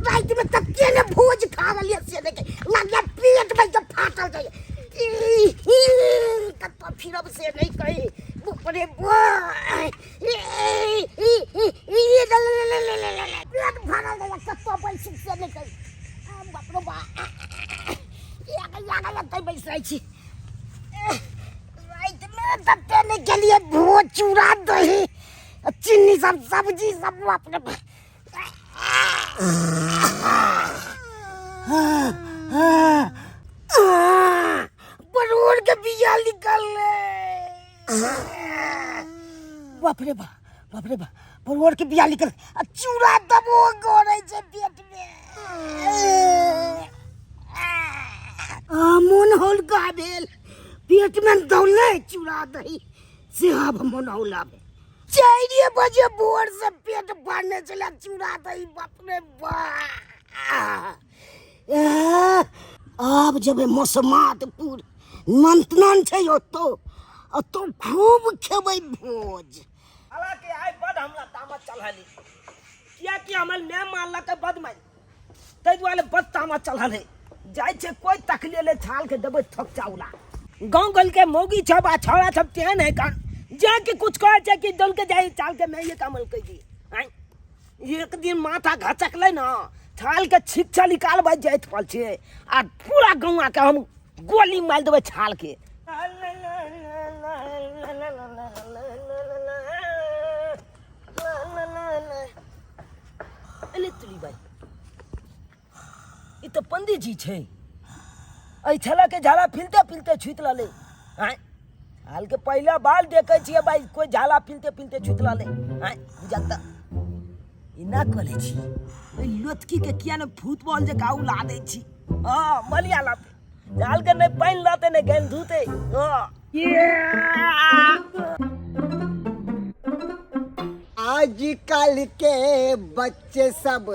रातिमे तते ने भोज खा रहलियै से नहि लागैए पेट में जब फाटल जाइए। कतऽ फिरब से नहि कही। ऊपरे पेट भरल जाइए, कतऽ बैसू से नहि कही। बाप रे बाप, बैस रहै छी। रातिमे तते नहि गेलियै भोज, चूड़ा दही चीनी सब सब्जी सब। बाप रे बाप, परोड़ के बिया निकल। बाप रे बाप, बाप रे बाप, परोड़ के बिया निकल आ चूड़ा दबो गड़ै छै पेट में। आ मोन हौलका भेल, पेट में दौड़लै चूड़ा दही से। आब मोन हौला भेल। 4 बजे भोर से पेट भरने छलै चूड़ा दही। बाप रे बाप, आब जेबै मसमातपुर, नंतनन छै ओतौ, ओतौ खूब खेबै भोज। हालांकि आइ बड हमरा तामस चढ़ल है, कियाकि हमर माय मारलक बड मारि, ताहि दुआरे बड तामस चढ़ल है। जाइ छै कोइ तकले ले, छाल के देबै थक चाउला। गाँव गल के मौगी सब आ छौड़ा सब तेहन है कान जे कि कुछ कहै छै कि दल के जाइ चाल के माइये कमलकै जी। आँय, एक दिन माथा घचकलै ने, छाल के छिक्का निकालबै जाइत पल छै आ पूरा गौआ के हम गोली मारि देबै छाल के। अरे तुली भाई, ई तऽ पंडित जी छै। एहि छला के झाला फिलते फिलते छुति रहलै। आँय, हाल के पहिला बाल देखै छियै भाई, कोइ झाला फिलते फिलते छुति रहलै। आँय, बुझल तऽ एना करै छी, एहि लोतकी के किया ने फुटबॉल जकाँ उला दै छी। हँ, मलिया लतै झाल के, नहि पानि लतै नहि गेंद धुतै। हँ। आजकल के बच्चे सब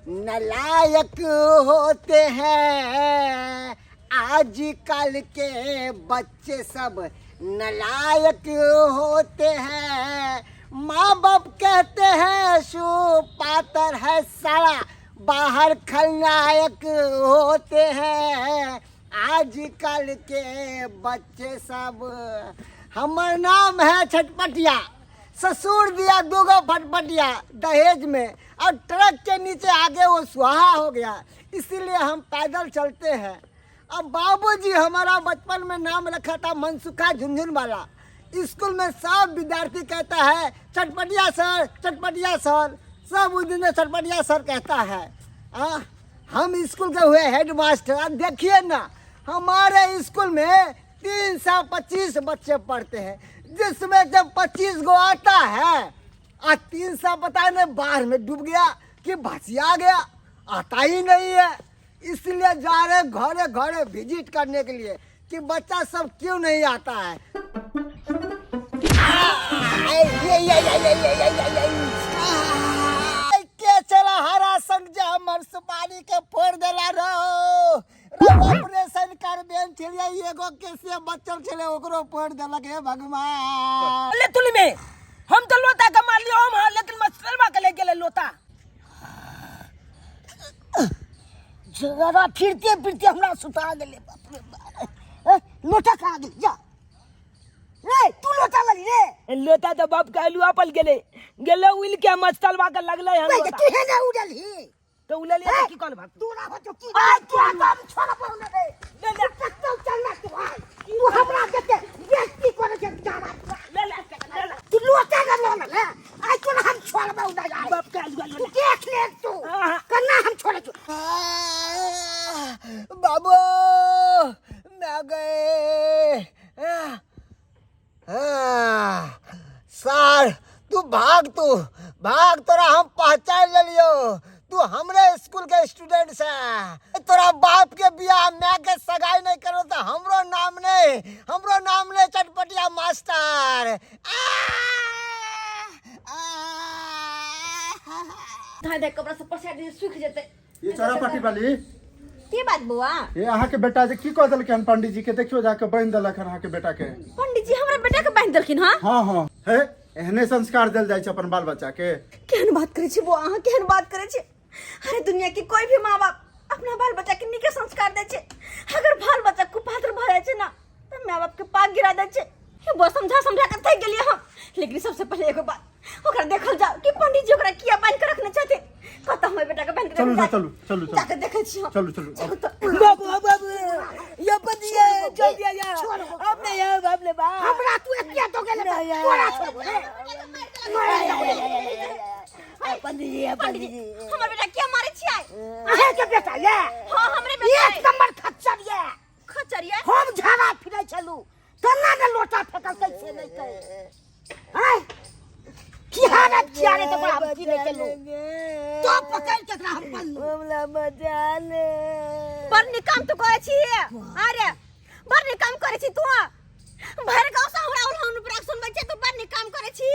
नलायक होते हैं, आजकल के बच्चे सब नलायक होते हैं। माँ बाप कहते हैं सुपातर है साला, बाहर खलनायक होते हैं आजकल के बच्चे सब। हमर नाम है छटपटिया, ससुर दिया दूगो फटफटिया दहेज में और ट्रक के नीचे आगे वो सुहा हो गया, इसीलिए हम पैदल चलते हैं। अब बाबूजी हमारा बचपन में नाम रखा था मनसुखा झुनझुन वाला। स्कूल में सब विद्यार्थी कहता है चटपटिया सर, चटपटिया सर, सब उस दिन चटपटिया सर कहता है। हम स्कूल के हुए हेड मास्टर। अब देखिए ना, हमारे स्कूल में 325 बच्चे पढ़ते हैं, जिसमें जब 25 गो आता है आ 300 पता नहीं बाढ़ में डूब गया कि भसिया गया, आता ही नहीं है। इसलिए जा रहे घरे घरे विजिट करने के लिए कि बच्चा सब क्यों नहीं आता है। ये ये ये ये ये ये ये ये के चला हरा संग जे हमर सुपारी के फोड़ देला रो रो। ऑपरेशन कर बेन छलियै, एगो के से बचल छलै ओकरो फोड़ देलक। हे भगवान। ले तुली में हम तो लोता के मार लियो हम, लेकिन मस्तरवा के ले गेले लोता। जरा फिरते फिरते हमरा सुता गेलै। बाप रे बाप, लोटा कहाँ गेल? जा रे, तू लोटा लगी रे। लोटा तो बाप के अलुआ पल गेले, गेले उल के मस्तलवा के लगले हन। लोटा तू हे ना उड़ल ही तो उड़ल ही की कौन भाग तू ना हो तो की आ तू हम छोड़ पाऊ ना रे। ले ले कत्तो चलना तू, आ तू हमरा देते बेइज्जती करे के जाना। ले ले ले ले, तू लोटा ना लो ले, आई तू हम छोड़ पाऊ ना यार। बाप के अलुआ तू देख ले तू कन्ना हम छोड़े तू। बाबू मैं गए सार, तू भाग, तू भाग, तोरा हम पहचान लेलियो, तू हमरे स्कूल के स्टूडेंट से। तोरा बाप के बियाह माय के सगाई नहीं करो तो हमरो नाम नहीं, हमरो नाम नहीं चटपटिया मास्टर। धाय धाय कपड़ा सब पसारि दियै, सुखि जेतै। ये चौरापट्टी वाली के बात बौआ? ये अहाँ के बेटा जे की कह देलकै हन पंडित जी के, देखियो जाके बांधि देलक हन अहाँ के बेटा के। पंडित जी हमरा बेटा के बांधि देलखिन? हाँ हाँ हाँ, हे एहने संस्कार देल जाइ छै अपन बाल बच्चा के। केहन बात करै छी बौआ अहाँ, केहन बात करै छी? अरे दुनिया के कोई भी माँ बाप अपना बाल बच्चा के नीके संस्कार दै छै। अगर बाल बच्चा कुपात्र भऽ जाइ छै ना तऽ माय बाप के पाग गिरा दै छै। ये बौआ समझा समझा के थकि गेलियै हम। लेकिन सबसे पहले एगो बात ओकरा देखल जाओ कि पंडित जी ओकरा किया बान्हि के रखने छथिन। कतऽ हमर बेटा के बान्हि के चलू रखने ना, चलू, चलू, चलू। जाके देखै छी हम। चलू, चलू। चलू तऽ। बाबू बाबू यो पतिया जल्दी आ जा, अब नहीं अब अब ले बा हमरा तू एतिया दो गेले नहीं, तोरा छोड़बो रे। पंडित जी, पंडित जी हमर बेटा किया मारै छियै? अहे के बेटा ये हाँ हमरे बेटा एक नंबर खच्चर ये। खच्चर ये? हम झाड़ा फिरै छलू तना ने लोटा फेकल कैसे नहीं कहे हैं की हालत छिया रे, तो बड़ा हम की नहीं चलू तो पकड़ के एकरा हम बनलू। हमरा बचा ले। बड़ नीक काम तू करै छी। अरे बड़ नीक काम करै छी तू। भरि गाँव से हमरा उल्हान ऊपर सुनबै छै, तू बड़ नीक काम करै छी।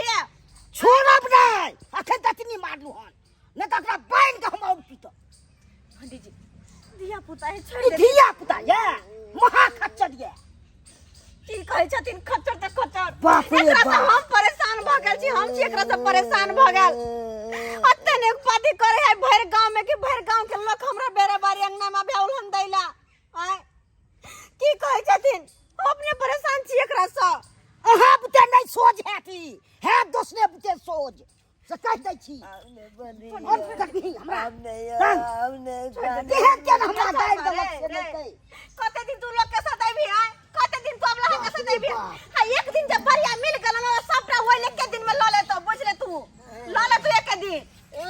छोड़ब नहीं, अखन ततनी मारलू हन नहीं तो एकरा बान्हि के हम और पीटब। पंडित जी धिया पुता है, छोड़ ई दे। धिया पुता ये महा खच्चर ये। की कहै छथिन खच्चर तऽ खच्चर। बाप रे एकरा से बाप। हम परेशान भऽ गेल छी, हम छी एकरा से परेशान भऽ गेल। अते ने उपाधि करे है भरि गांव में कि भरि गांव के लोग हमरा बेरा बारी अंगना में आबे उल्हन दैला। आय की कहै छथिन? हम अपने परेशान छी एकरा से। अहाँ बुते नहीं सोझ हैत ई, हैत दोसरे बुते सोझ से कहि दै छी। और करबिही हमरा केहन केहन हमरा गारि देलक से नहि कहि। कते दिन तू लोग के साथ अबी आय, कते दिन तू अबला के साथ अबी? हां एक दिन जब बढ़िया मिल गेल ना सबटा ओइ एक दिन में ल लेतो, बुझ ले तू ल ले तू एक दिन। ए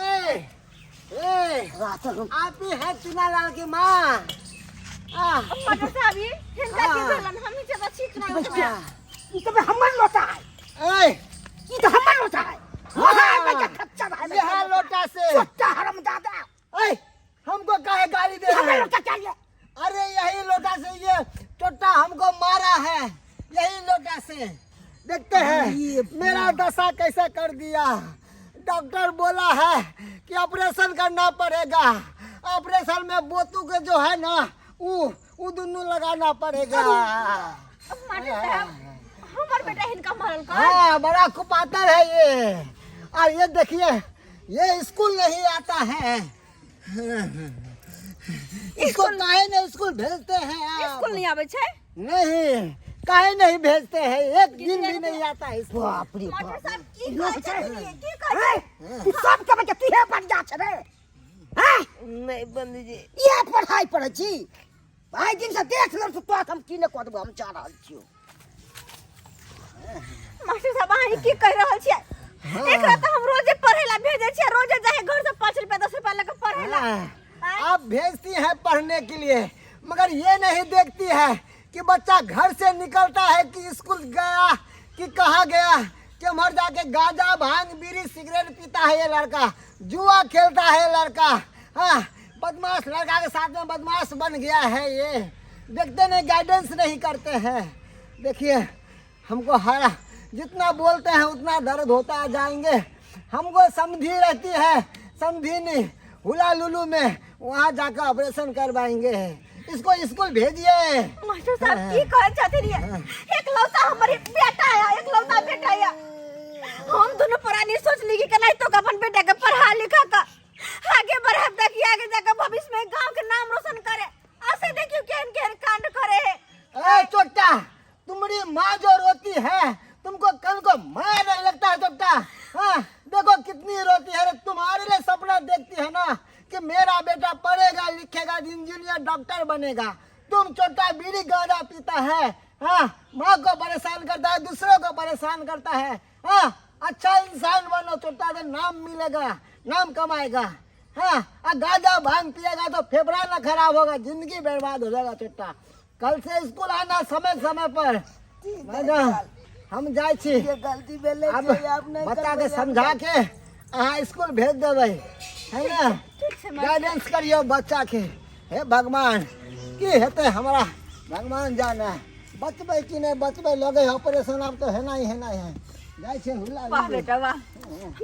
ए रात हम आप ही है चुनालाल की माँ? आह, मटर साहब ई हिनका की भेलन? हम ही ज्यादा ठीक नहीं अच्छा। ई तऽ हमर लोटा है। ए ई तऽ हमर लोटा है। महा बच्चा खच्चर है। यह लोटा से छोटा हरम दादा। ए हमको काहे गाली दे हमर रहे हैं? लोटा चाहिए। अरे यही लोटा से ये टोटा हमको मारा है, यही लोटा से। देखते हैं मेरा दशा कैसे कर दिया। डॉक्टर बोला है कि ऑपरेशन करना पड़ेगा। ऑपरेशन में बोतू के जो है ना ऊ दोनों लगाना पड़ेगा। मास्टर साहब हमर बेटा हिनका मारल कर। हाँ बड़ा कुपातर है ये। और ये देखिए ये स्कूल नहीं आता है। इसको काहे नहीं स्कूल भेजते हैं आप? स्कूल नहीं आबै छै? नहीं काहे नहीं भेजते हैं, एक दिन भी नहीं आता है स्कूल। बाप रे मास्टर बाप। साहब की कहै छथिन, की कहै हैं? तू सबके बच्चा तू हे बन जा छै रे। हैं? नहीं पंडित जी ये पढ़ाई पढ़ै छी आइ दिन से देख लेब तो तोरा हम की नहि कऽ देबो, हम जा रहल छियौ। मास्टर साहब अहाँ ई की कहि रहल छियै? एकरा तऽ हम रोजे पढ़ै ला भेजै छियै, रोजे जाहे घर से 5 रुपया 10 रुपया लऽ के पढ़ै ला। हाँ, आप भेजती हैं पढ़ने के लिए, मगर ये नहीं देखती है कि बच्चा घर से निकलता है कि स्कूल गया कि कहाँ गया, कि उधर जाके गांजा भांग बीड़ी सिगरेट पीता है ये लड़का, जुआ खेलता है लड़का। हाँ बदमाश लड़का के साथ में बदमाश बन गया है ये। देखते नहीं, गाइडेंस नहीं करते हैं। देखिए हमको हरा जितना बोलते हैं उतना दर्द होता है। जाएंगे हमको समझी रहती है, समझी नहीं हुला लुलू में वहाँ जाकर ऑपरेशन करवाएंगे। इसको स्कूल भेजिए। मास्टर साहब की कहै छथिन ये? एकलौता हमर बेटा है, एकलौता बेटा है। हम दोनों प्राणी सोचली कि केनाहितो तो अपन बेटा के पढ़ा लिखा के आगे बढ़ाब ताकि आगे जाकर भविष्य में गांव के नाम रोशन करे। ऐसे देखियो केहन केहन कांड करे है। ए चोट्टा, तुम्हारी माँ जो रोती है तुमको कल को माँ नहीं लगता है चोट्टा। हाँ देखो कितनी रोती है। अरे तुम्हारे लिए सपना देखती है ना कि मेरा बेटा पढ़ेगा लिखेगा इंजीनियर डॉक्टर बनेगा। तुम चोट्टा बीड़ी गांजा पीता है। हाँ माँ को परेशान करता है, दूसरों को परेशान करता है। हाँ अच्छा इंसान बनो चोट्टा तो नाम मिलेगा, नाम कमाएगा। हाँ और गांजा भांग पिएगा तो फेफड़ा ना खराब होगा, जिंदगी बर्बाद हो जाएगा चोट्टा। कल से स्कूल आना समय समय पर। मैडम हम जाए छी, ये गलती भेलै अब छै, आब नहि बच्चा के करबै। समझा के अहाँ स्कूल भेज देबै है ना। गाइडेंस करियो बच्चा के। हे भगवान की हेतै हमरा, भगवान जाने बचबै कि नहि बचबै। लगे ऑपरेशन आब तो हेना ही हेना है। जाइ छै हुला वाह बेटा वाह,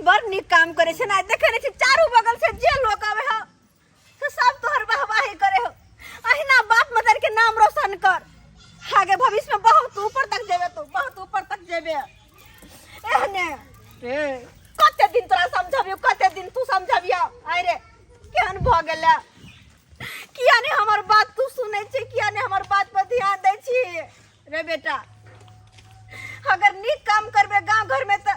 बड़ नीक काम करे छै ना। देखे नै छी चारू बगल से जे लोग आवे हो से सब तोहर वाहवाही करे हो। अहिना बाप मदर के नाम रोशन कर, आगे भविष्य में बहुत ऊपर तक जेबे तू, बहुत ऊपर तक जेबे। एहने कते दिन तोरा समझबियो, कते दिन तू समझबियो। अरे केहन भऽ गेलै, किया नहीं हमर बात तू सुनै छी, किया नहीं हमर बात पर ध्यान दै छी रे बेटा? अगर नीक काम करबे गांव घर में त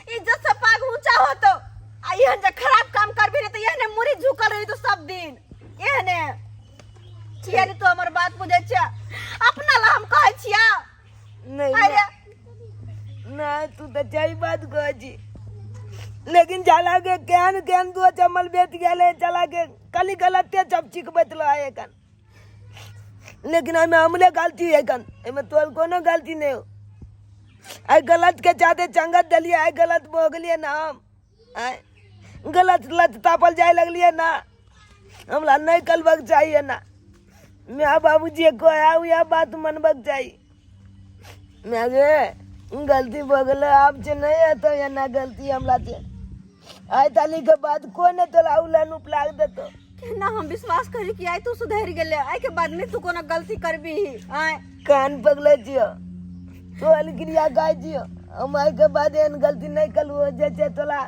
इज्जत से पाग ऊंचा होतो, आ एहन जे खराब काम करबी ने त एहने मुरी झुकल रही तो सब दिन एहने। किया नहीं तू हमर बात बुझै छिया? अपना ला हम कहै छिया। नहीं। अरे नहीं, तू तो सही बात कहै छी, लेकिन जाला के केहन केहन दो चम्मल बेच गेले चला के खाली गलते सब चिकबैत रहे एखन। लेकिन एहिमे हमरे गलती है एखन, एहिमे तोहर कोनो गलती नहीं हो। आइ गलत के जादे चंगत देलियै, आइ गलत भऽ गेलियै ना हम, आइ गलत लत तापल जाय लगलियै ना। हमरा नहीं कलबक चाहिए ना, माय बाबूजी कहया उएह बात मनबक चाही। माय गे, गलती भऽ गेलै, आब जे नहीं हेतौ एना गलती हमरा जे आइ ताली के बाद कोई नहीं तोरा उलन उपलाग देतौ। केना हम विश्वास करी कि आइ तू सुधरि गेले, आइ के बाद नहीं तू कोनो गलती करबी? आइ कान पकड़े छियो, तोहर क्रिया गाय छियो, हम आइ के बाद एहन गलती नहीं कलू जे छै तोरा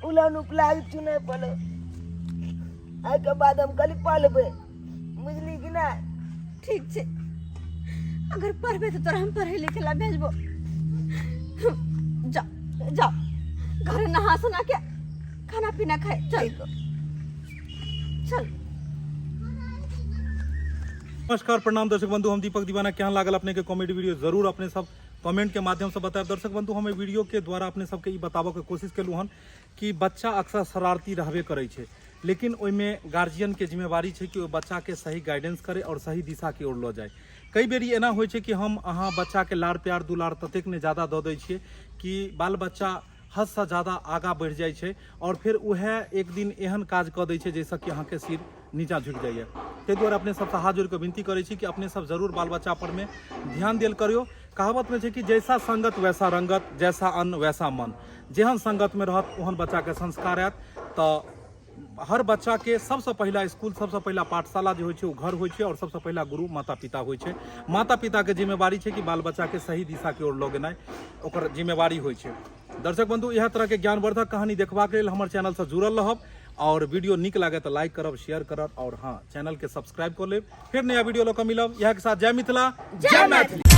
उलन उपलाग चुनै पड़ो। आइ के बाद हम खाली पढ़बै, बुझली कि नहीं? ठीक छै, अगर पढ़बे तो तोरा हम पढ़े लिखे ला भेजबो। जा जा, घर नहा सुना के खाना पीना खाए, चल चल। नमस्कार, प्रणाम दर्शक बंधु, हम दीपक दीवाना। केहन लागल अपने के कॉमेडी वीडियो, जरूर अपने सब कमेंट के माध्यम से बताएब। दर्शक बंधु, हम एहि वीडियो के द्वारा अपने सबके ई बताबऽ के कोशिश केलहुँ हन कि बच्चा अक्सर शरारती रहबे करै छै, लेकिन ओहिमे गार्जियन के जिम्मेवारी छै कि ओ बच्चा के सही गाइडेंस करे और सही दिशा की ओर लऽ जाय। कई बेरी एना होइ छै कि हम अहाँ बच्चा के लाड़ प्यार दुलार ततेक ने ज्यादा दऽ दै छियै कि बाल बच्चा हदसँ ज्यादा आगाँ बढ़ि जाइ छै और फेर उएह एक दिन एहन काज कऽ दै छै जाहिसँ कि अहाँके सिर नीचाँ झुकि जाइए। ताहि दुआरे अपने सबसँ हाथ जोड़ि कऽ विनती करै छी कि अपने सब जरूर बाल बच्चा परमे ध्यान देल करियौ। कहावतमे छै कि जैसा संगत वैसा रंगत, जैसा अन्न वैसा मन। जेहन संगतमे रहत ओहन बच्चाके संस्कार आयत। तऽ हर बच्चाके सबसँ पहिला स्कूल, सबसँ पहिला पाठशाला जे होइ छै ओ घर होइ छै और सबसँ पहिला गुरु माता पिता होइ छै। माता पिताके जिम्मेवारी छै कि बाल बच्चाके सही दिशाके ओर लऽ गेनाइ ओकर जिम्मेवारी होइ छै। दर्शक बंधु, इएह तरहके ज्ञानवर्धक कहानी देखबाक लेल हमर चैनलसँ जुड़ल रहब और वीडियो नीक लागे तऽ लाइक करब, शेयर करब और हाँ, चैनलके सब्सक्राइब कऽ लेब। फेर नया वीडियो लऽ कऽ मिलब। इएह के साथ जय मिथिला, जय मैथिली।